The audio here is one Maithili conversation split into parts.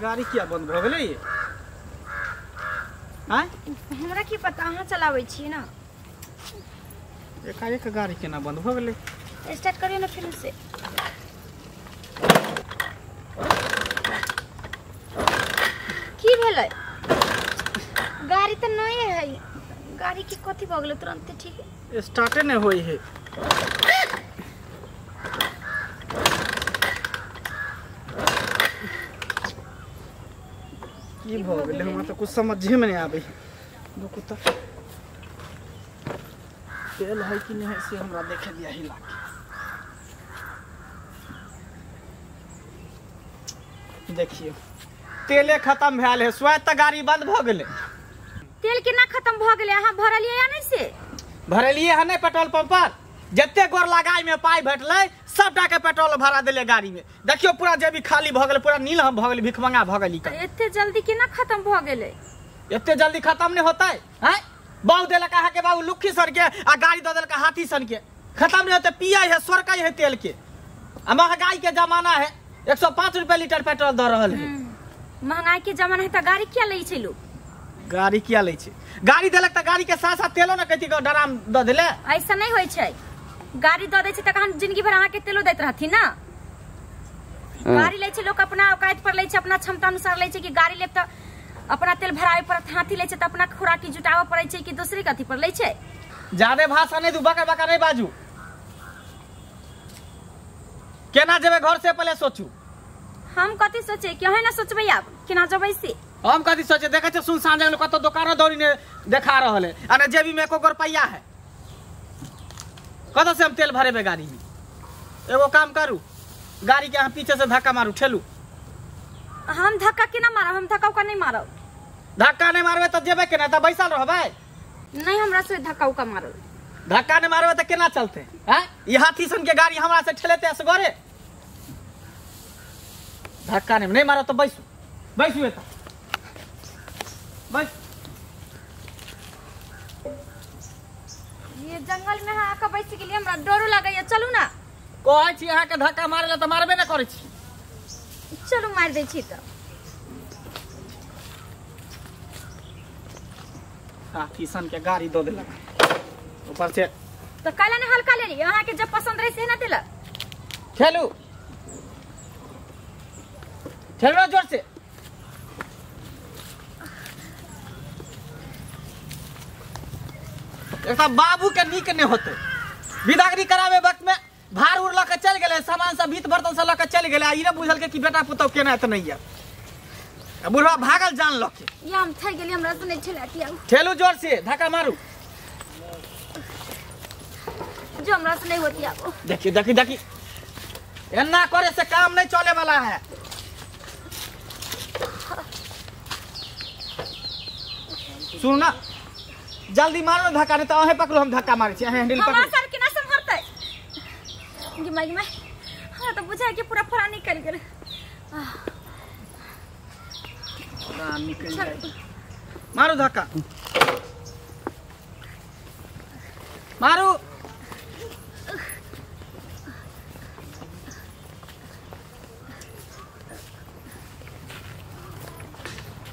गाड़ी किया बंद भ गेलै? आँय हमरा की पता, अहाँ चलाबै छियै ना। एकाएक गाड़ी केना बंद भ गेलै? स्टार्ट करियौ ना फिर से। की भेलै? गाड़ी तऽ नहीं है, गाड़ी के कथी भऽ गेलै तुरंते? ठीक स्टार्टे नहीं होई है। की भ गेलै हमरा तऽ कुछ समझे में नहीं आबै है। रुकू तऽ, तेल है कि नहीं है से हमरा देखे दिया हिला के। देखियो तेले खत्म भेल है, स्वयं तऽ गाड़ी बंद भ गेलै। तेल केना खत्म भ गेलै? अहाँ भरलियै या नहीं से? भरलियै है नहीं पेट्रोल पंप पर, जते गोर लगाई में पाई भेटलै सबटा के पेट्रोल भरा देले गाड़ी में। देखियो पूरा जेबी खाली भ गेलै, पूरा नील हम भ गेलै, भिखमंगा भ गेली। एते जल्दी केना खत्म भ गेलै? एते जल्दी खत्म नहीं होतै? हैं बाबू देलक अहाँ के बाबू लुक्खी सन के आ गाड़ी दऽ देलक हाथी सन के, खत्म नहीं होतै। पियै है सोरकै है तेल के, आ महंगाई के जमाना है, 105 रुपया लीटर पेट्रोल दऽ रहल है। महंगाई के जमाना है तऽ गाड़ी किया लै छै लोग? गाड़ी किया लै छै? गाड़ी देलक तऽ गाड़ी के साथ साथ तेलो ने कथी के डराम दऽ देले। ऐसा नहीं होइ छै, गाड़ी दऽ दै छै तखन जिंदगी भर अहाँ के तेलो दैत रहथिन ना। गाड़ी लै छै लोग अपना औकात पर लै छै, अपना क्षमता अनुसार लै छै कि गाड़ी लेब तऽ अपना तेल भरावे पड़त, हाथी लै छै तऽ अपना खुराकी जुटाबऽ पड़ै छै कि दूसरे के अथी पर लै छै। ज्यादे भाषा नहीं दू, बकर बकर नहीं बाजू। केना जेबै घर से पहले सोचू। हम कथी सोचे कि अहें ना सोचबै आब केना जेबै से? हम कथी सोचे? देखै छै सुनसान जगह कतौ दोकानो दौरी ने देखा रहल है, आ ने जेबी में एको गो रुपैया है, कतौ से हम तेल भरेबै गाड़ी में? एगो काम करू, गाड़ी के अहाँ पीछे से धक्का मारू, ठेलू। हम धक्का केना मारब? हम धक्का उक्का नहीं मारब। धक्का नहीं मारबै तऽ जेबै केना? तऽ बैसल रहबै? नहीं, हमरा से धक्का उक्का मारब। धक्का नहीं मारबै तऽ केना चलते? हैं ई हाथी सन के गाड़ी हमरा से ठेलेते असगरे? धक्का नहीं नहीं मारब तऽ बैसू, बैसू एतऽ बैस। ये जंगल में अहाँ आके बैस गेलियै, हमरा डरो लागैया। चलू ना। कहै छी अहाँके धक्का मारै लए तऽ मारबे ने करै छी। चलू मारि दै छी तऽ। हाथी सन के गाड़ी दऽ देलक ऊपर से। तऽ काल्हि ने हल्का लेलियै, अहाँके जब पसंद रहै से ना देलक। ठेलू ठेलू जोर से। एक बाबू के नीक नहीं होते, विदागरी करावे वक्त में भार उड़ लऽ के चलि गेलै, सामान सब भीत बर्तन सब लऽ के चलि गेलै, आ ई नहि बुझलकै कि बेटा पुतहु केना एतऽ नहि यऽ। बुढ़वा भागल जान लऽ के। या हम थकि गेलियै, हमरा से नहीं ठेलाती आब। ठेलू जोर से, धक्का मारू। जो हमरा से नहीं होती आब। देखिए देखिए देखिए, एना करे से काम नहीं चले वाला है। सुन ना, जल्दी मारो ना धक्का, नहीं तो अहें पकड़ो, हम धक्का मारै छी, अहें हैंडल हमरा पकड़ू। सर केना सम्हरतै? गे माय गे माय, हमरा तऽ बुझाय कि पूरा फड़ा निकलि गेलै। पूरा निकलि जाइ। मारू धक्का, मारू।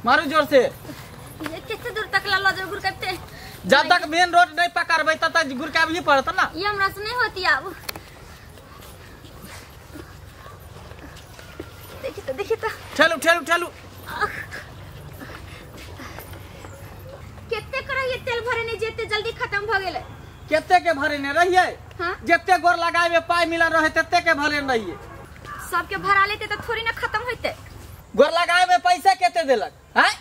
मारू जोर से। ये कितने दूर तक ला जाओ गुरकते? जब तक मेन रोड नहीं पकड़बै तब तक गुरकाबही पड़त ना। ये हमरा से नहीं होती आब। देखी तो, देखी तो। ठेलू ठेलू ठेलू। कितने करहिए तेल भरे नहीं जेते जल्दी खत्म भ गेलै। केते के भरेने रहियै? हाँ? जते गोर लगावे पाई मिलल रहे तते के भरेने रहियै। सबके भरा लेते तऽ थोड़ी ना खत्म होइते। गोर लगावे पैसा केते देलक? हैं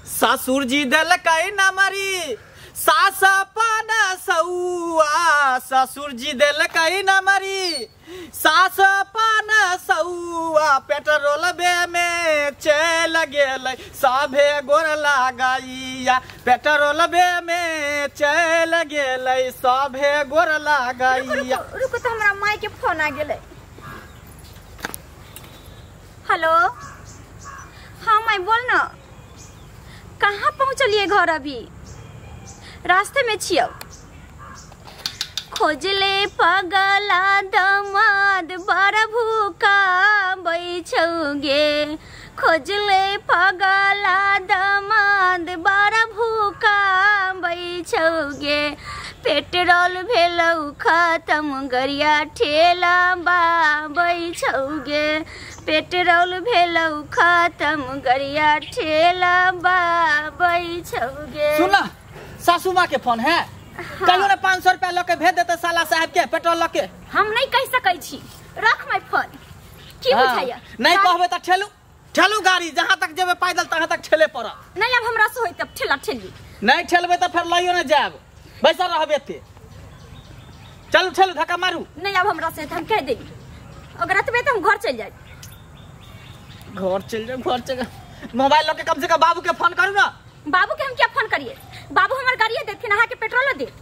ससुर जी देलकै ना मरी सास पान सौआ, ससुर जी देलकै ना मरी सास पान सौआ, पेट्रोल बे में चल गेलै सभे गोर लगाइया, पेट्रोल बे में चल गेलै सभे गोर लगाइया। रुको तऽ हमरा माय के फोन आ गेलै। हेलो, हाँ माय बोल ना, कहाँ पहुँचलिए घर? अभी रास्ते में छियौ। खोजले पगला दमाद बड़ भूखा बैछौगे, खोजले पगला दमाद बड़ा भूखा बैछौगे पेट्रोल भेलौ खत्म गरिया ठेला बैछौगे पेट्रोल भेलौ खत्म गरिया ठेला बैछौगे। सुन ना सासू माँ के फोन है कहियो ना 500 रुपया लके भेज देते साला साहब के पेट्रोल लके। हम नहीं कह सकै छी रख my phone की बुझाइया। नहीं कहबे त ठेलू ठेलू गाड़ी जहां तक जेबे पैदल तहां तक ठेले पड़त। नहीं अब हमरा से होई तब ठेला ठेली नहीं ठेलबे त फेर लइयो न जाब बैसल रहबे एते। चलू ठेलू धक्का मारू। नहीं अब हमरा से हम कह देली अगर अतबे त हम घर चल जाए। घर चल जाए घर चल मोबाइल लके कम से कम बाबू के फोन करू ना। बाबू के हम क्या फोन करिए बाबू हमर गाड़ी देथिन अहाँ के पेट्रोल दे।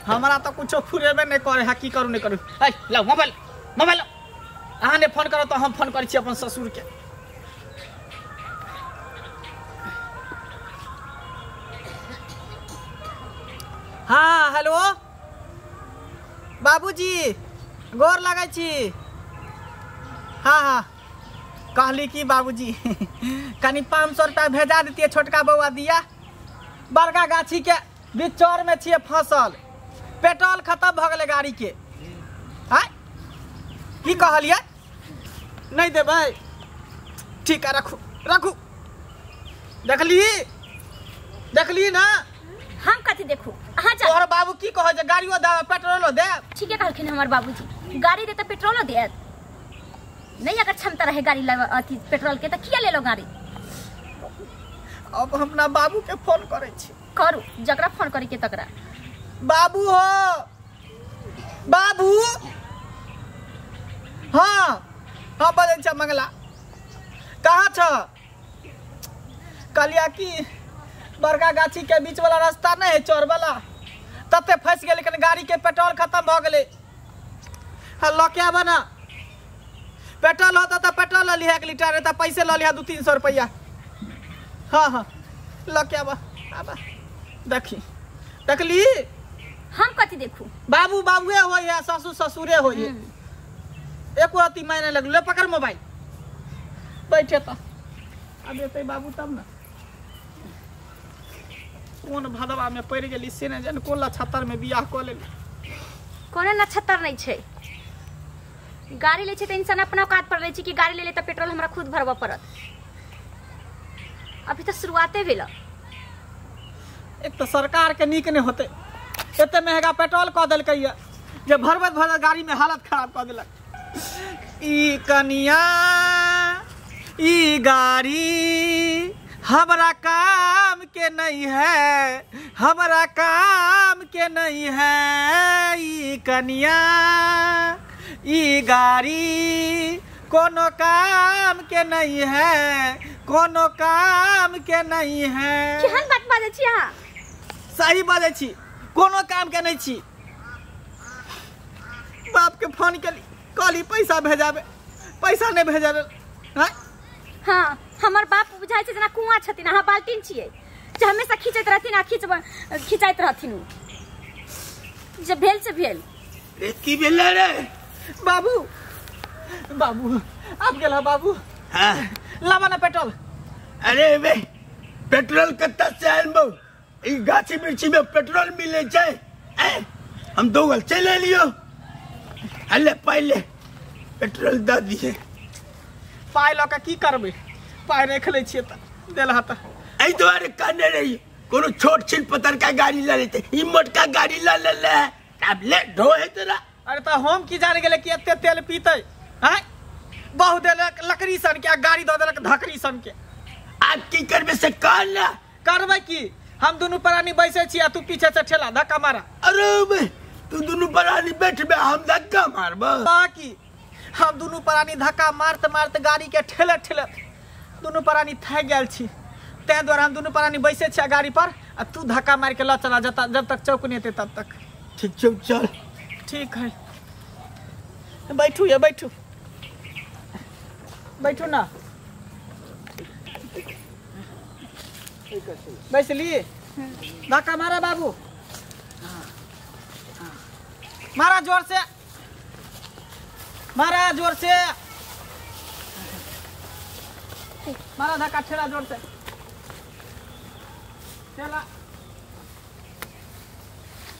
हमरा तो कुछो फुरेबे नहीं करे है की करू नहीं करू। ए लाओ मोबाइल मोबाइल अहाँ ने फोन करो तो हम फोन करै छी अपन ससुर के। हाँ हेलो बाबूजी गोर लगै छी। हाँ हाँ कहली कि बाबूजी कनी 500 रुपया भेजा देतियै छोटका बौआ दिया बड़का गाछी के बिचौर में छियै फसल पेट्रोल खत्म भऽ गेलै गाड़ी के। आय की कहलियै नहीं देबै ठीक है रखू रखू। देखली देखली ना हम कथी देखू अहाँ जा। तोहर बाबू की कहै जे गाड़ियो दे पेट्रोलो दे। ठीके कहलखिन हमर बाबूजी गाड़ी दे त पेट्रोलो देत। नहीं अगर क्षमता रहे गाड़ी अथी पेट्रोल के त किया ले लो गाड़ी। अब हम अपना बाबू के फोन करै छी। करू जकरा फोन करे के तकरा। बाबू हो बाबू। हाँ हाँ बजै छ मंगला कहाँ छ। कहलिया कि बड़का गाछी के बीच वाला रास्ता नहीं है चोर वाला तते फंस गेलै लेकिन गाड़ी के पेट्रोल खत्म भऽ गेलै। हाँ लऽ के आबऽ ना पेट्रोल होता तो पेट्रोल लऽ लिहा 1 लीटर त पैसे लऽ लिहा 200-300 रुपया। हाँ हाँ लऽ के आबऽ आबऽ देखी देखली। हम कथी देखू बाबू बाबूए होइ है ससुर ससुरे होइ है एको अति मायने लगल। पकड़ मोबाइल बैठे त अब एतै बाबू तब ना। कोन भदवा में पड़ि गेली से नहि जान कोन लछत्तर में बियाह कऽ लेली। कोनो नक्षत्र नहीं छै गाड़ी लै छै त इंसान अपना औकात पर लै छै कि गाड़ी ले ले त पेट्रोल हमरा खुद भरबऽ पड़त। अभी त शुरुआते भेल। एक तो सरकार के नीक नहीं होते एते महंगा पेट्रोल कऽ देलकै जे भरबैत भरबैत गाड़ी में हालत खराब कऽ देलक। ई कनिया ई गाड़ी हमरा काम के नहीं है हमरा काम के नहीं है ई कनिया ई गाड़ी कोनो काम के नहीं है कोनो काम के नहीं है। केहन बात बाजै छी अहाँ। सही बाजै छी कोनो काम के नहीं छी। बाप के फोन केली कहली पैसा भेजाबे पैसा नहीं भेजाबे। हाँ हाँ हमर बाप बुझाइ छै जेना कुआं छथिन अहाँ बाल्टीन छियै जे हमेशा खींचैत रहथिन आ खिंचाइत रहथिन जे भेल से भेल। रे की भेल रे बाबू बाबू आब गेल बाबू। हाँ लाबा ना पेट्रोल। अरे बे पेट्रोल कत्ता से आयल बौ ई गाछी वृक्षी में पेट्रोल मिले छै। हम दौगल चलि एलियो हले पहिले पेट्रोल दऽ दिए। पाइ लऽ के की करबै पाइ राखि लै छियै तऽ देलहा तऽ एहि दुआरे कहने रही कोनो छोट छिन पतरका गाड़ी लऽ लेते ई मोटका गाड़ी लऽ लेले आब ले ढो है तोरा। अरे तऽ हम की जान गेलै कि एते तेल पीतै आँय बहु देलक लकड़ी सन के आ गाड़ी दऽ देलक धकड़ी सन के। आब की करबै से कह ना। करबै की हम दुनू प्राणी बैसै छी आ तू पीछे से ठेला धक्का मारा। अरे बे तू दुनू प्राणी बैठबे हम धक्का मारब। बाकी हम दुनू प्राणी धक्का मारते मारते गाड़ी के ठेलत ठेलत दुनू प्राणी थाकि गेल छी ताहि दुआरे हम दुनू प्राणी बैसै छी गाड़ी पर आ तू धक्का मारि के लऽ चला जता जब तक चौक नहीं एतै तब तक। ठीक छौ चल। ठीक है बैठू ये बैठू बैठू ना बैसली धक्का मारा बाबू मारा जोर से मारा जोर से। मारा धक्का, ठेला जोर से, ठेला।